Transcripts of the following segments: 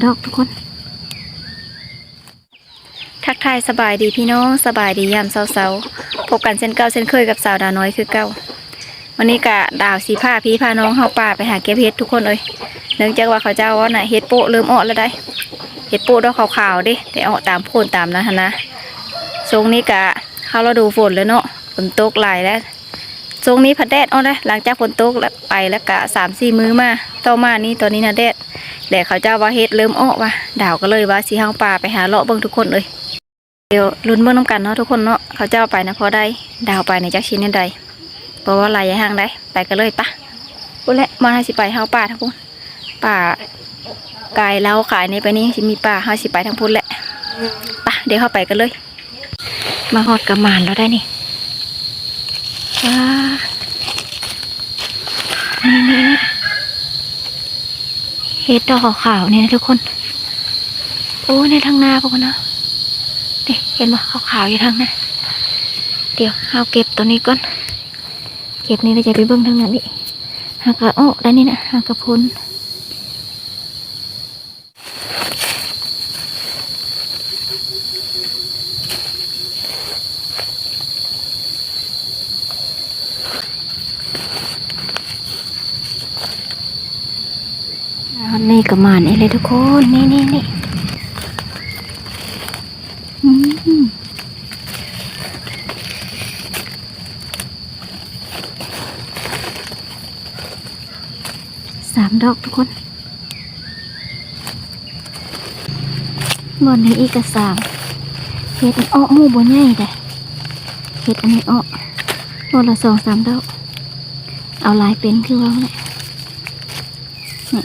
ດອກທຸກຄົນ. ທັກທາຍສະບາຍດີພີ່ນ້ອງ, ສະບາຍດີຍາມເຊົ້າໆ. ພົບກັນເຊັ່ນເກົ່າເຊັ່ນເຄີຍກັບສາວດາວນ້ອຍຄືເກົ່າ. ວັນນີ້ກະດາວຊິພາພີ່ພານ້ອງເຮົາປ່າໄປຫາເກັບເຫັດທຸກຄົນເອີຍ. ເນື່ອງຈາກວ່າເຂົາເຈົ້າວ່ານະ ເຫັດໂປະເລີ່ມອອກແລ້ວໃດ໋. ເຫັດໂປະດອກຂາວໆເດ້, ແຕ່ອອກຕາມໂພນຕາມນັ້ນຫັ້ນນະ. ຊ່ວງນີ້ກະເຂົ້າລະດູຝົນແລ້ວເນາະ, ຝົນຕົກຫຼາຍແລ້ວ. ຊ່ວງນີ້ພັດແດດອອກແລ້ວ, ຫຼັງຈາກຝົນຕົກແລ້ວໄປແລ້ວກະສາມສີ່ມື້ມາ, ຕໍ່ມານີ້ຕອນນີ້ນະແດດ ແລະ ເຂົາເຈົ້າວ່າເຫັດເລີ່ມອອກວ່າ, ດາວກໍເລີຍວ່າຊິເຮົາປ່າໄປຫາເລາະເບິ່ງທຸກຄົນເອີຍ. ດຽວລຸ້ນເບິ່ງນຳກັນເນາະທຸກຄົນເນາະ, ເຂົາເຈົ້າໄປນະພໍໄດ້, ດາວໄປນະຈັກຊິແນວໃດ. ບໍ່ເວົ້າຫຼາຍຢ່າຫ່າງໃດ, ໄປກັນເລີຍປະ. ພຸ້ນແຫຼະ, ບ່ອນເຮົາຊິໄປເຮົາປ່າທາງພຸ້ນ, ປ່າກາຍເລົາຂາຍນີ້ໄປນີ້ຊິມີປ່າ, ເຮົາຊິໄປທາງພຸ້ນແຫຼະ. ປະ, ດຽວເຮົາໄປກັນເລີຍ. ມາຮອດກະໝານແລ້ວໄດ໋ນີ້. ວ້າ ນີ້ໆໆ ເຫັດດອກຂາວໆນີ້ນະທຸກຄົນ. ໂອ້ ໃນທາງໜ້າພຸ້ນນະ, ນີ້ເຫັນບໍ່ ຂາວໆຢູ່ທາງໜ້າ. ດຽວເຮົາເກັບໂຕນີ້ກ່ອນ, ເກັບນີ້ແລ້ວຈະໄປເບິ່ງທາງນັ້ນອີກ. ຫາກະອອກໄດ໋ນີ້ນະ, ຫາກະພົ້ນ. ຮອດນີ້ກະໝານອີກແລ້ວທຸກຄົນ, ນີ້ໆໆ ອືມ ສາມດອກທຸກຄົນ. ບ່ອນນີ້ອີກກະສາມ. ເຫັດອອກໝູ່ບໍ່ໃຫຍ່ເດ້, ເຫັດອັນນີ້ອອກບ່ອນລະສອງສາມດອກ. ເອົາຫຼາຍເປັນຄືເວົ້າແຫຼະ ນີ້.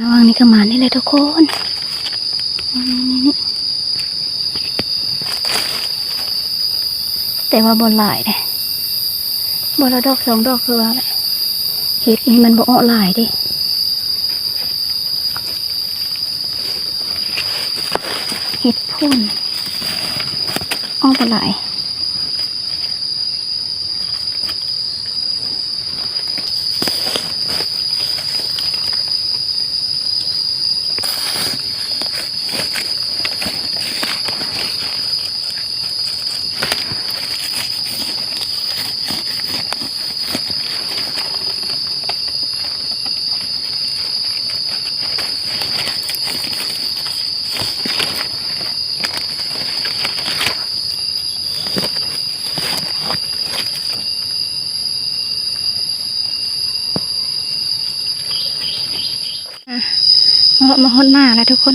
ລະຫວ່າງນີ້ກະໝານນີ້ແຫຼະທຸກຄົນ, ແຕ່ວ່າບໍ່ຫຼາຍເດ້, ບໍ່ລະດອກສອງດອກຄືວ່າແຫຼະ. ເຫັດນີ້ມັນບໍ່ອອກຫຼາຍເດ້, ເຫັດໂພນອອກບໍ່ຫຼາຍ. ອ່ະ ເລາະມາຮອດໜ້າແລ້ວທຸກຄົນ,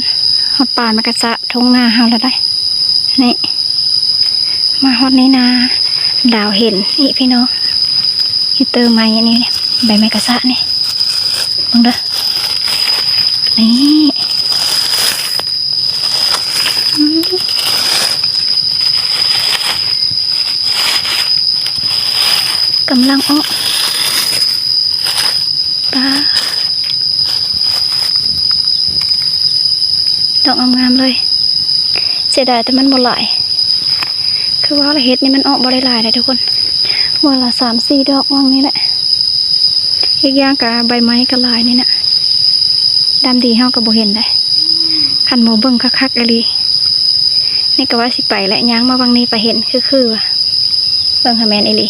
ຮອດປ່າແມກກະຊະທົ່ງນາເຮົາແລ້ວໄດ໋. ນີ້ ມາຮອດນີ້ນາ ດາວເຫັນອີກພີ່ນ້ອງ, ເຫັນເຕີໄມ້ອັນນີ້ ໃບແມກກະຊະນີ້ ເບິ່ງເດີ ນີ້. ອືມ ກຳລັງອອກ ປາ ດອກງາມໆເລີຍ. ເສຍດາຍແຕ່ມັນບໍ່ຫຼາຍ. ຄືວ່າລະ ເຫັດນີ້ມັນອອກບໍ່ໄດ້ຫຼາຍເດ້ທຸກຄົນ, ມື້ລະສາມສີ່ດອກວ່າງນີ້ແຫຼະ. ອີກຢ່າງກະໃບໄມ້ກະຫຼາຍນີ້ນະ, ດຳດີເຮົາກະບໍ່ເຫັນໄດ໋ ຄັນບໍ່ເບິ່ງຄັກໆອີ່ຫຼີ. ນີ້ກະວ່າຊິໄປແຫຼະ, ຍ່າງມາຫວ່າງນີ້ປະເຫັນຄືໆວ່າ ເບິ່ງຫາແມ່ນອີ່ຫຼີ.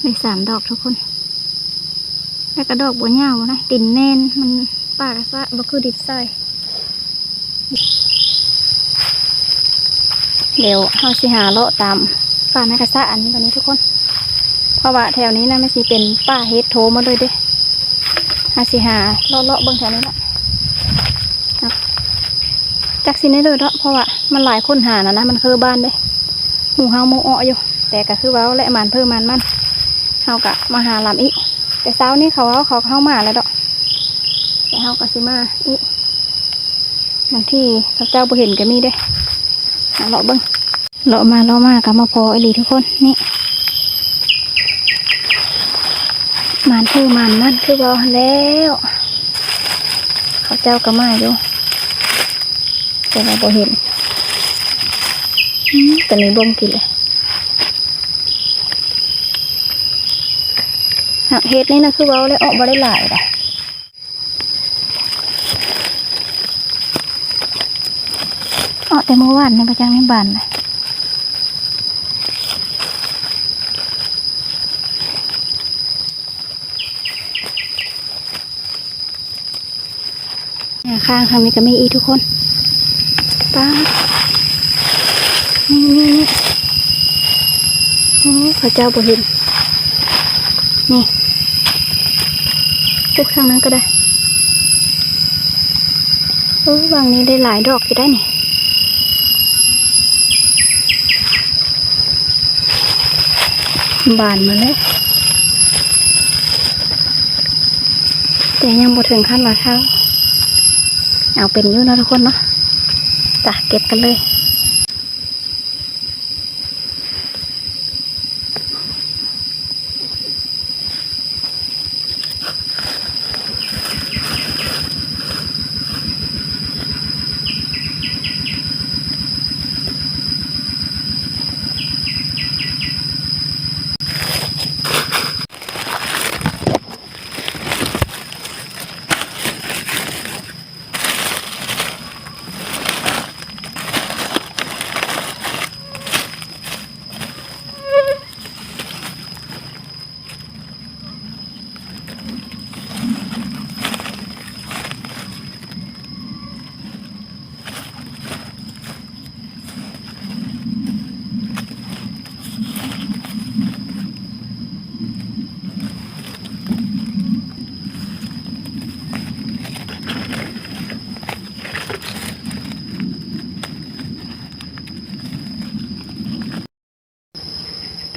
ໄດ້ສາມດອກທຸກຄົນ, ແລ້ວກະດອກບໍ່ຍາວນະ, ດິນແໜ້ນ, ມັນປ່າກະຊະ ບໍ່ຄືດິນຊາຍ. ດຽວເຮົາຊິຫາເລາະຕາມປ່າແມກກະຊະອັນນີ້ບາດນີ້ທຸກຄົນ, ເພາະວ່າແຖວນີ້ນະ ມັນຊິເປັນປ່າເຫັດໂທໝົດເລີຍເດ້. ເຮົາຊິຫາເລາະໆເບິ່ງແຖວນີ້ລະ, ຈັກຊິແນວໃດເນາະ, ເພາະວ່າມັນຫຼາຍຄົ້ນຫານະນະ, ມັນເຄີບ້ານເດ້. ໝູ່ເຮົາໝູ່ເອາະຢູ່ ແຕ່ກໍຄືເວົ້າແຫຼະ ໝານເພີໝານມັນ ເຮົາກໍມາຫາລຳອີກ. ແຕ່ເຊົ້ານີ້ເຂົາເວົ້າ ເຂົາ ເຮົາມາແລ້ວດອກ ແຕ່ເຮົາກໍຊິມາອີກ ບາງທີເຂົາເຈົ້າບໍ່ເຫັນກໍມີເດ້. ມາເລາະເບິ່ງ ເລາະມາເລາະມາກໍມາພໍອີ່ຫຼີທຸກຄົນ. ນີ້ ໝານເພີໝານມັນ ຄືເວົ້າຫັ້ນແລ້ວ ເຂົາເຈົ້າກໍມາຢູ່ ແຕ່ວ່າບໍ່ເຫັນ. ອືມ ຕອນນີ້ບົ່ງກິນເລີຍ. ຫາກເຫັດນີ້ນະ ຄືເວົ້າແລ້ວ ອອກບໍ່ໄດ້ຫຼາຍໃດ. ອອກແຕ່ມື້ວານນີ້ ບໍ່ຈັກນີ້ບານນະ. ຫຍ້າຄາງທາງນີ້ກໍມີອີກທຸກຄົນ. ປ້າດ ນີ້ ນີ້ ນີ້ ໂອ້ ເຂົາເຈົ້າບໍ່ເຫັນ. ນີ້ ປຸກທາງນັ້ນກໍໄດ້. ເອີ ຫວ່າງນີ້ໄດ້ຫຼາຍດອກຢູ່ໄດ໋ນີ້. ບານມາແລ້ວ ແຕ່ຍັງບໍ່ເຖິງຂັ້ນວ່າເຖົ້າ. ເອົາເປັນຢູ່ເນາະທຸກຄົນເນາະ. ຈ້ະ ເກັບກັນເລີຍ.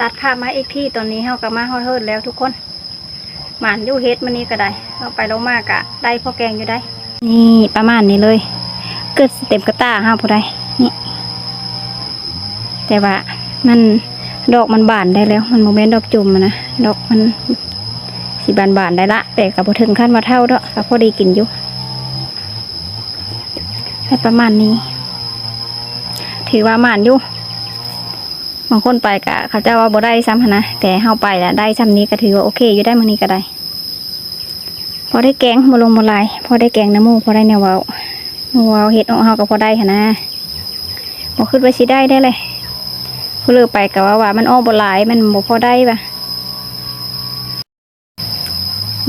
ຕັດພາບມາອີກທີ ຕອນນີ້ເຮົາກໍມາຮອດເຮືອນແລ້ວທຸກຄົນ. ໝານຢູ່ເຫັດມື້ນີ້ກໍໄດ້ ເອົາໄປເອົາມາກໍໄດ້ພໍແກງຢູ່ໄດ໋. ນີ້ປະມານນີ້ເລີຍ ເກືອບຊິເຕັມກະຕ່າເຮົາຜູ້ໃດນີ້. ແຕ່ວ່າມັນ ດອກມັນບານໄດ້ແລ້ວ ມັນບໍ່ແມ່ນດອກຈຸ່ມນະ ດອກມັນຊິບານໆໄດ້ລະ ແຕ່ກໍບໍ່ເຖິງຂັ້ນວ່າເຖົ້າດອກ ກໍພໍດີກິນຢູ່. ໄດ້ປະມານນີ້ ຖືວ່າໝານຢູ່. ບາງຄົນໄປກະເຂົາເຈົ້າວ່າບໍ່ໄດ້ຊ້ຳຫັ້ນນະ ແຕ່ເຮົາໄປລະໄດ້ຊ້ຳນີ້ກະຖືວ່າໂອເຄຢູ່ໄດ໋ ມື້ນີ້ກະໄດ້ ພໍໄດ້ແກງ ບໍ່ລົງບໍ່ລາຍ ພໍໄດ້ແກງນຳໝູ່ ພໍໄດ້ແນວເວົ້າ ໝູ່ເວົ້າເຮັດເນາະ ເຮົາກະພໍໄດ້ຫັ້ນນະ ບໍ່ຄິດວ່າຊິໄດ້ໄດ້ແຫຼະ ຜູ້ເລີໄປກະວ່າວ່າມັນອອກບໍ່ຫຼາຍ ມັນບໍ່ພໍໄດ້ວ່າ.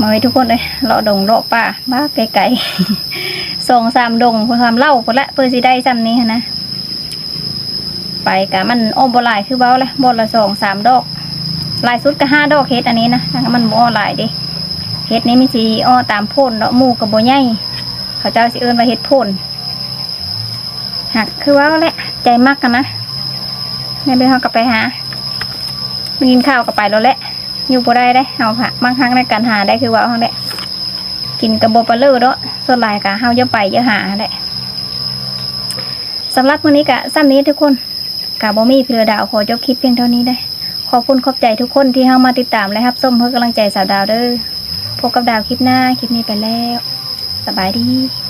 ມາເວີຍທຸກຄົນເອີຍ ເລາະດົງເລາະປ່າມາໄກໆ ສອງສາມດົງ ສາມເຫຼົ່າພຸ້ນລະ ເພື່ອຊິໄດ້ຊ່ຳນີ້ຫັ້ນນະ ໄປກະມັນອອກບໍ່ຫຼາຍ ຄືເວົ້າແຫຼະ ບ່ອນລະສອງສາມດອກ ຫຼາຍສຸດກະຫ້າດອກ ເຫັດອັນນີ້ນະ ມັນບໍ່ອອກຫຼາຍເດ້ ເຫັດນີ້ມັນຊິອອກຕາມໂພນເນາະ ໝູ່ກະບໍ່ໃຫຍ່ ເຂົາເຈົ້າຊິເອີ້ນວ່າເຫັດໂພນ ຫາກຄືເວົ້າແຫຼະ ໃຈມັກຫັ້ນນະ ແມ່ນເລີຍ ເຮົາກະໄປຫາ ໄດ້ຍິນຂ່າວກະໄປໂລດແຫຼະ. ຢູ່ບໍ່ໄດ້ເດ້ ເຮົາຫາກມັກຮັກໃນການຫາໄດ້ ຄືເວົ້າຫັ້ນແຫຼະ ກິນກະບໍ່ປະເລີດອກ ສ່ວນຫຼາຍກະເຮົາຢ່າໄປຢ່າຫາຫັ້ນແຫຼະ. ສຳລັບມື້ນີ້ກະຊ່ຳນີ້ທຸກຄົນ ກະບໍ່ມີ ເທື່ອດາວຂໍຈົບຄລິບພຽງເທົ່ານີ້ເດ້. ຂອບຄຸນຂອບໃຈທຸກຄົນທີ່ເຂົ້າມາຕິດຕາມ ແລະ ຮັບຊົມເພື່ອກຳລັງໃຈສາວດາວເດີ້. ພົບກັບດາວຄລິບໜ້າ, ຄລິບນີ້ໄປແລ້ວ. ສະບາຍດີ.